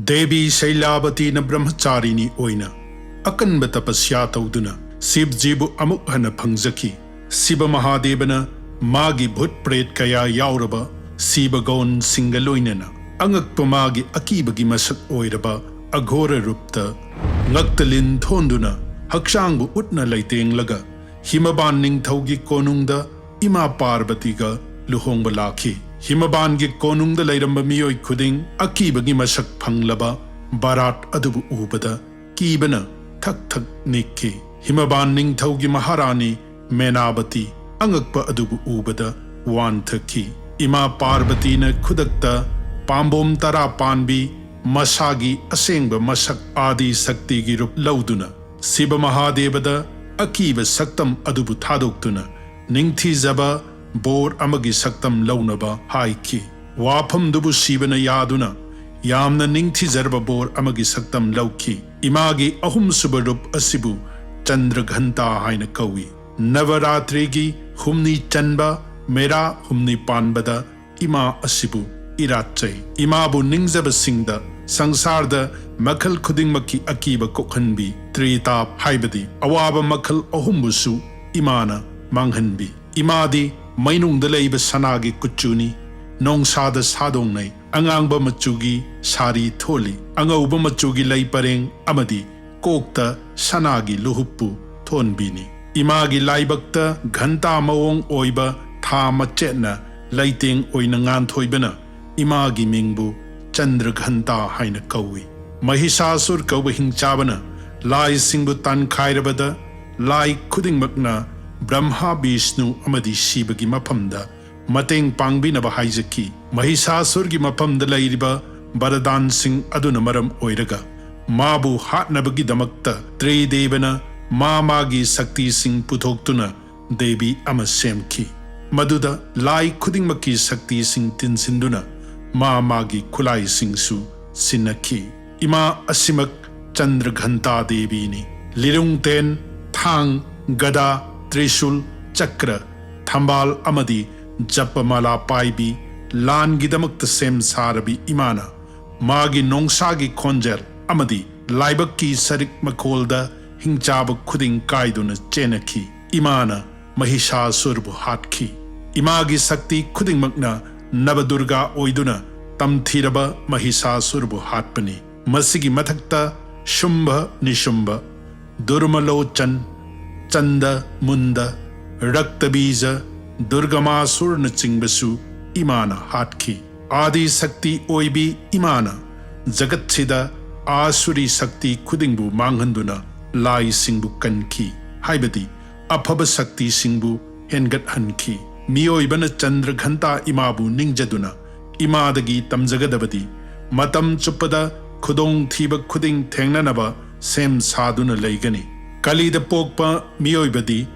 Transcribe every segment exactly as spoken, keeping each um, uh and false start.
ꯗꯦꯕꯤ ꯁꯩꯂꯥꯕꯇꯤꯅ ꯕ꯭ꯔꯍ꯭ꯃꯆꯥꯔꯤꯅꯤ ꯑꯣꯏꯅ ꯑꯀꯟꯕ ꯇꯄꯁ꯭ꯌꯥ ꯇꯧꯗꯨꯅ ꯁꯤꯕꯖꯤꯕꯨ ꯑꯃꯨꯛ ꯍꯟꯅ ꯐꯪꯖꯈꯤ꯫ ꯁꯤꯕ ꯃꯍꯥꯗꯦꯕꯅ ꯃꯥꯒꯤ ꯚꯨꯠ ꯄ꯭ꯔꯦꯠ ꯀꯌꯥ ꯌꯥꯎꯔꯕ ꯁꯤꯕꯒꯣꯟꯁꯤꯡꯒ ꯂꯣꯏꯅꯅ ꯑꯉꯛꯄ ꯃꯥꯒꯤ ꯑꯀꯤꯕꯒꯤ ꯃꯁꯛ ꯑꯣꯏꯔꯕ ꯑꯘꯣꯔ ꯔꯨꯞꯇ ꯉꯛꯇ ꯂꯤꯟ ꯊꯣꯟꯗꯨꯅ ꯍꯛꯆꯥꯡꯕꯨ ꯎꯠꯅ ꯂꯩꯇꯦꯡꯂꯒ ꯍꯤꯃꯕꯥꯟ ꯅꯤꯡꯊꯧꯒꯤ ꯀꯣꯅꯨꯡꯗ ꯏꯃꯥ ꯄꯥꯔꯕꯇꯤꯒ ꯂꯨꯍꯣꯡꯕ ꯂꯥꯛꯈꯤ꯫ ꯍꯤꯃꯕꯥꯟꯒꯤ ꯀꯣꯅꯨꯡꯗ ꯂꯩꯔꯝꯕ ꯃꯤꯑꯣꯏ ꯈꯨꯗꯤꯡ ꯑꯀꯤꯕꯒꯤ ꯃꯁꯛ ꯐꯪꯂꯕ ꯕꯥꯔꯥꯠ ꯑꯗꯨꯕꯨ ꯎꯕꯗ ꯀꯤꯕꯅ ꯊꯛ ꯊꯛ ꯅꯤꯛꯈꯤ꯫ ꯍꯤꯃꯕꯥꯟ ꯅꯤꯡꯊꯧꯒꯤ ꯃꯍꯥꯔꯥꯅꯤ ꯃꯦꯅꯥꯕꯇꯤ ꯑꯉꯛꯄ ꯑꯗꯨꯕꯨ ꯎꯕꯗ ꯋꯥꯟꯊꯈꯤ꯫ ꯏꯃꯥ ꯄꯥꯔꯕꯇꯤꯅ ꯈꯨꯗꯛꯇ ꯄꯥꯝꯕꯣꯝ ꯇꯔꯥ ꯄꯥꯟꯕꯤ ꯃꯁꯥꯒꯤ ꯑꯁꯦꯡꯕ ꯃꯁꯛ ꯑꯥꯗꯤ ꯁꯛꯇꯤꯒꯤ ꯔꯨꯞ ꯂꯧꯗꯨꯅ ꯁꯤꯕ ꯃꯍꯥꯗꯦꯕꯗ ꯑꯀꯤꯕ ꯁꯛꯇꯝ ꯑꯗꯨꯕꯨ ꯊꯥꯗꯣꯛꯇꯨꯅ ꯅꯤꯡꯊꯤꯖꯕ ꯕꯣꯔ ꯑꯃꯒꯤ ꯁꯛꯇꯝ ꯂꯧꯅꯕ ꯍꯥꯏꯈꯤ꯫ ꯋꯥꯐꯝꯗꯨꯕꯨ ꯁꯤꯕꯅ ꯌꯥꯗꯨꯅ ꯌꯥꯝꯅ ꯅꯤꯡꯊꯤꯖꯔꯕ ꯕꯣꯔ ꯑꯃꯒꯤ ꯁꯛꯇꯝ ꯂꯧꯈꯤ꯫ ꯏꯃꯥꯒꯤ ꯑꯍꯨꯝꯁꯨꯕ ꯔꯨꯞ ꯑꯁꯤꯕꯨ ꯆꯟꯗ꯭ꯔꯘꯟꯇꯥ ꯍꯥꯏꯅ ꯀꯧꯏ꯫ ꯅꯕꯔꯥꯇ꯭ꯔꯤꯒꯤ ꯍꯨꯝꯅꯤ ꯆꯟꯕ ꯃꯦꯔꯥ ꯍꯨꯝꯅꯤ ꯄꯥꯟꯕꯗ ꯏꯃꯥ ꯑꯁꯤꯕꯨ ꯏꯔꯥꯠꯆꯩ꯫ ꯏꯃꯥꯕꯨ ꯅꯤꯡꯖꯕꯁꯤꯡꯗ ꯁꯪꯁꯥꯔꯗ ꯃꯈꯜ ꯈꯨꯗꯤꯡꯃꯛꯀꯤ ꯑꯀꯤꯕ ꯀꯣꯛꯍꯟꯕꯤ ꯇ꯭ꯔꯤꯇꯥꯞ ꯍꯥꯏꯕꯗꯤ ꯑꯋꯥꯕ ꯃꯈꯜ ꯑꯍꯨꯝꯕꯨꯁꯨ ꯏꯃꯥꯅ ꯃꯥꯡꯍꯟꯕꯤ꯫ ꯏꯃꯥꯗꯤ ꯃꯩꯅꯨꯡꯗ ꯂꯩꯕ ꯁꯅꯥꯒꯤ ꯀꯨꯆꯨꯅꯤ꯫ ꯅꯣꯡꯁꯥꯗ ꯁꯥꯗꯣꯡꯅꯩ꯫ ꯑꯉꯥꯡꯕ ꯃꯆꯨꯒꯤ ꯁꯥꯔꯤ ꯊꯣꯜꯂꯤ꯫ ꯑꯉꯧꯕ ꯃꯆꯨꯒꯤ ꯂꯩ ꯄꯔꯦꯡ ꯑꯃꯗꯤ ꯀꯣꯛꯇ ꯁꯅꯥꯒꯤ ꯂꯨꯍꯨꯞꯄꯨ ꯊꯣꯟꯕꯤꯅꯤ꯫ ꯏꯃꯥꯒꯤ ꯂꯥꯏꯕꯛꯇ ꯘꯟꯇꯥ ꯃꯑꯣꯡ ꯑꯣꯏꯕ ꯊꯥ ꯃꯆꯦꯠꯅ ꯂꯩꯇꯦꯡ ꯑꯣꯏꯅ ꯉꯥꯟꯊꯣꯏꯕꯅ ꯏꯃꯥꯒꯤ ꯃꯤꯡꯕꯨ ꯆꯟꯗ꯭ꯔꯘꯟꯇꯥ ꯍꯥꯏꯅ ꯀꯧꯏ꯫ ꯃꯍꯤꯁꯥꯁꯨꯔ ꯀꯧꯕ ꯍꯤꯡꯆꯥꯕꯅ ꯂꯥꯏꯁꯤꯡꯕꯨ ꯇꯥꯟꯈꯥꯏꯔꯕꯗ ꯂꯥꯏ ꯈꯨꯗꯤꯡꯃꯛꯅ ꯕ꯭ꯔꯍ꯭ꯃꯥ, ꯕꯤꯁꯅꯨ ꯑꯃꯗꯤ ꯁꯤꯕꯒꯤ ꯃꯐꯝꯗ ꯃꯇꯦꯡ ꯄꯥꯡꯕꯤꯅꯕ ꯍꯥꯏꯖꯈꯤ꯫ ꯃꯍꯤꯁꯥꯁꯨꯔꯒꯤ ꯃꯐꯝꯗ ꯂꯩꯔꯤꯕ ꯕꯔꯗꯥꯟꯁꯤꯡ ꯑꯗꯨꯅ ꯃꯔꯝ ꯑꯣꯏꯔꯒ ꯃꯥꯕꯨ ꯍꯥꯠꯅꯕꯒꯤꯗꯃꯛꯇ ꯇ꯭ꯔꯤꯗꯦꯕꯅ ꯃꯥ ꯃꯥꯒꯤ ꯁꯛꯇꯤꯁꯤꯡ ꯄꯨꯊꯣꯛꯇꯨꯅ ꯗꯦꯕꯤ ꯑꯃ ꯁꯦꯝꯈꯤ꯫ ꯃꯗꯨꯗ ꯂꯥꯏ ꯈꯨꯗꯤꯡꯃꯛꯀꯤ ꯁꯛꯇꯤꯁꯤꯡ ꯇꯤꯟꯁꯤꯟꯗꯨꯅ ꯃꯥ ꯃꯥꯒꯤ ꯈꯨꯠꯂꯥꯏꯁꯤꯡꯁꯨ ꯁꯤꯟꯅꯈꯤ꯫ ꯏꯃꯥ ꯑꯁꯤꯃꯛ ꯆꯟꯗ꯭ꯔꯘꯟꯇꯥ ꯗꯦꯕꯤꯅꯤ꯫ ꯂꯤꯔꯨꯡꯇꯦꯟ, ꯊꯥꯡ, ꯒꯗꯥ, ꯇ꯭ꯔꯤꯁꯨꯜ, ꯆꯀ꯭ꯔ, ꯊꯝꯕꯥꯜ ꯑꯃꯗꯤ ꯖꯄꯃꯥꯂꯥ ꯄꯥꯏꯕꯤ ꯂꯥꯟꯒꯤꯗꯃꯛꯇ ꯁꯦꯝ ꯁꯥꯔꯕꯤ ꯏꯃꯥꯅ ꯃꯥꯒꯤ ꯅꯣꯡꯁꯥꯒꯤ ꯈꯣꯟꯖꯦꯜ ꯑꯃꯗꯤ ꯂꯥꯏꯕꯛꯀꯤ ꯁꯔꯤꯛ ꯃꯈꯣꯜꯗ ꯍꯤꯡꯆꯥꯕ ꯈꯨꯗꯤꯡ ꯀꯥꯏꯗꯨꯅ ꯆꯦꯟꯅꯈꯤ꯫ ꯏꯃꯥꯅ ꯃꯍꯤꯁꯥꯁꯨꯔꯕꯨ ꯍꯥꯠꯈꯤ꯫ ꯏꯃꯥꯒꯤ ꯁꯛꯇꯤ ꯈꯨꯗꯤꯡꯃꯛꯅ ꯅꯕꯗꯨꯔꯒꯥ ꯑꯣꯏꯗꯨꯅ ꯇꯝꯊꯤꯔꯕ ꯃꯍꯤꯁꯥꯁꯨꯔꯕꯨ ꯍꯥꯠꯄꯅꯤ꯫ ꯃꯁꯤꯒꯤ ꯃꯊꯛꯇ ꯁꯨꯝꯚ ꯅꯤꯁꯨꯝꯚ, ꯗꯨꯔꯃꯂꯣꯆꯟ, ꯆꯟꯗ ꯃꯨꯟꯗ, ꯔꯛꯇꯕꯤꯖ, ꯗꯨꯔꯒꯃꯥꯁꯨꯔꯅꯆꯤꯡꯕꯁꯨ ꯏꯃꯥꯅ ꯍꯥꯠꯈꯤ꯫ ꯑꯥꯗꯤ ꯁꯛꯇꯤ ꯑꯣꯏꯕꯤ ꯏꯃꯥꯅ ꯖꯒꯠꯁꯤꯗ ꯑꯥꯁꯨꯔꯤ ꯁꯛꯇꯤ ꯈꯨꯗꯤꯡꯕꯨ ꯃꯥꯡꯍꯟꯗꯨꯅ ꯂꯥꯏꯁꯤꯡꯕꯨ ꯀꯟꯈꯤ, ꯍꯥꯏꯕꯗꯤ ꯑꯐꯕ ꯁꯛꯇꯤꯁꯤꯡꯕꯨ ꯍꯦꯟꯒꯠꯍꯟꯈꯤ꯫ ꯃꯤꯑꯣꯏꯕꯅ ꯆꯟꯗ꯭ꯔꯘꯟꯇꯥ ꯏꯃꯥꯕꯨ ꯅꯤꯡꯖꯗꯨꯅ ꯏꯃꯥꯗꯒꯤ ꯇꯝꯖꯒꯗꯕꯗꯤ ꯃꯇꯝ ꯆꯨꯞꯄꯗ ꯈꯨꯗꯣꯡꯊꯤꯕ ꯈꯨꯗꯤꯡ ꯊꯦꯡꯅꯅꯕ ꯁꯦꯝ ꯁꯥꯗꯨꯅ ꯂꯩꯒꯅꯤ꯫ ꯀꯂꯤꯗ ꯄꯣꯛꯄ ꯃꯤꯑꯣꯏꯕꯗꯤ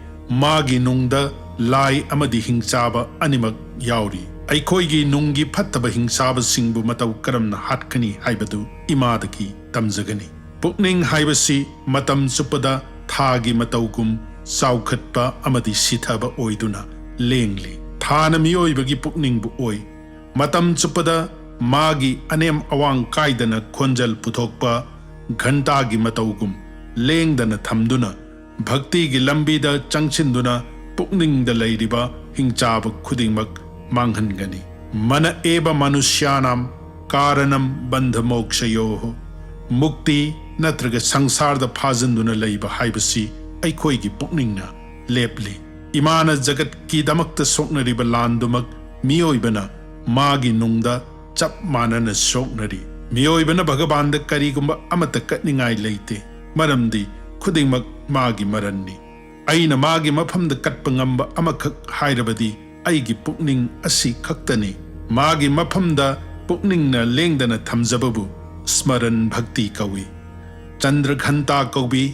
ꯃꯥꯒꯤ ꯅꯨꯡꯗ ꯂꯥꯏ ꯑꯃꯗꯤ ꯍꯤꯡꯆꯥꯕ ꯑꯅꯤꯃꯛ ꯌꯥꯎꯔꯤ꯫ ꯑꯩꯈꯣꯏꯒꯤ ꯅꯨꯡꯒꯤ ꯐꯠꯇꯕ ꯍꯤꯡꯆꯥꯕꯁꯤꯡꯕꯨ ꯃꯇꯧ ꯀꯔꯝꯅ ꯍꯥꯠꯀꯅꯤ ꯍꯥꯏꯕꯗꯨ ꯏꯃꯥꯗꯒꯤ ꯇꯝꯖꯒꯅꯤ꯫ ꯄꯨꯛꯅꯤꯡ ꯍꯥꯏꯕꯁꯤ ꯃꯇꯝ ꯆꯨꯞꯄꯗ ꯊꯥꯒꯤ ꯃꯇꯧꯒꯨꯝ ꯆꯥꯎꯈꯠꯄ ꯑꯃꯗꯤ ꯁꯤꯊꯕ ꯑꯣꯏꯗꯨꯅ ꯂꯦꯡꯂꯤ꯫ ꯊꯥꯅ ꯃꯤꯑꯣꯏꯕꯒꯤ ꯄꯨꯛꯅꯤꯡꯕꯨ ꯑꯣꯏ꯫ ꯃꯇꯝ ꯆꯨꯞꯄꯗ ꯃꯥꯒꯤ ꯑꯅꯦꯝ ꯑꯋꯥꯡ ꯀꯥꯏꯗꯅ ꯈꯣꯟꯖꯦꯜ ꯄꯨꯊꯣꯛꯄ ꯘꯟꯇꯥꯒꯤ ꯃꯇꯧꯒꯨꯝ ꯂꯦꯡꯗꯅ ꯊꯝꯗꯨꯅ ꯚꯛꯇꯤꯒꯤ ꯂꯝꯕꯤꯗ ꯆꯪꯁꯤꯟꯗꯨꯅ ꯄꯨꯛꯅꯤꯡꯗ ꯂꯩꯔꯤꯕ ꯍꯤꯡꯆꯥꯕ ꯈꯨꯗꯤꯡꯃꯛ ꯃꯥꯡꯍꯟꯒꯅꯤ꯫ ꯃꯅ ꯑꯦꯕ ꯃꯅꯨꯁ꯭ꯌꯥꯅꯥꯝ ꯀꯥꯔꯅꯝ ꯕꯟꯙ ꯃꯣꯛꯁꯌꯣꯍꯣ꯫ ꯃꯨꯛꯇꯤ ꯅꯠꯇ꯭ꯔꯒ ꯁꯪꯁꯥꯔꯗ ꯐꯥꯖꯤꯟꯗꯨꯅ ꯂꯩꯕ ꯍꯥꯏꯕꯁꯤ ꯑꯩꯈꯣꯏꯒꯤ ꯄꯨꯛꯅꯤꯡꯅ ꯂꯦꯞꯂꯤ꯫ ꯏꯃꯥꯅ ꯖꯒꯠꯀꯤꯗꯃꯛꯇ ꯁꯣꯛꯅꯔꯤꯕ ꯂꯥꯟꯗꯨꯃꯛ ꯃꯤꯑꯣꯏꯕꯅ ꯃꯥꯒꯤ ꯅꯨꯡꯗ ꯆꯞ ꯃꯥꯟꯅꯅ ꯁꯣꯛꯅꯔꯤ꯫ ꯃꯤꯑꯣꯏꯕꯅ ꯚꯒꯕꯥꯟꯗ ꯀꯔꯤꯒꯨꯝꯕ ꯑꯃꯠꯇ ꯀꯠꯅꯤꯡꯉꯥꯏ ꯂꯩꯇꯦ, ꯃꯔꯝꯗꯤ ꯈꯨꯗꯤꯡꯃꯛ ꯃꯥꯒꯤ ꯃꯔꯟꯅꯤ꯫ ꯑꯩꯅ ꯃꯥꯒꯤ ꯃꯐꯝꯗ ꯀꯠꯄ ꯉꯝꯕ ꯑꯃꯈꯛ ꯍꯥꯏꯔꯕꯗꯤ ꯑꯩꯒꯤ ꯄꯨꯛꯅꯤꯡ ꯑꯁꯤ ꯈꯛꯇꯅꯤ꯫ ꯃꯥꯒꯤ ꯃꯐꯝꯗ ꯄꯨꯛꯅꯤꯡꯅ ꯂꯦꯡꯗꯅ ꯊꯝꯖꯕꯕꯨ ꯁ꯭ꯃꯔꯟ ꯚꯛꯇꯤ ꯀꯧꯏ꯫ ꯆꯟꯗ꯭ꯔꯘꯟꯇꯥ ꯀꯧꯕꯤ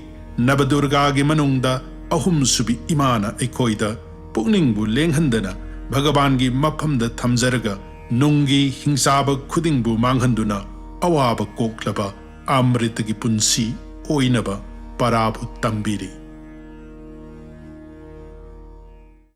ꯅꯕꯗꯨꯔꯒꯥꯒꯤ ꯃꯅꯨꯡꯗ ꯑꯍꯨꯝꯁꯨꯕꯤ ꯏꯃꯥꯅ ꯑꯩꯈꯣꯏꯗ ꯄꯨꯛꯅꯤꯡꯕꯨ ꯂꯦꯡꯍꯟꯗꯅ ꯚꯒꯕꯥꯟꯒꯤ ꯃꯐꯝꯗ ꯊꯝꯖꯔꯒ ꯅꯨꯡꯒꯤ ꯍꯤꯡꯆꯥꯕ ꯈꯨꯗꯤꯡꯕꯨ ꯃꯥꯡꯍꯟꯗꯨꯅ ꯑꯋꯥꯕ ꯀꯣꯛꯂꯕ ꯑꯃ꯭ꯔꯤꯇꯒꯤ ꯄꯨꯟꯁꯤ ꯑꯣꯏꯅꯕ ꯄꯔꯥꯕꯨ ꯇꯝꯕꯤꯔꯤ꯫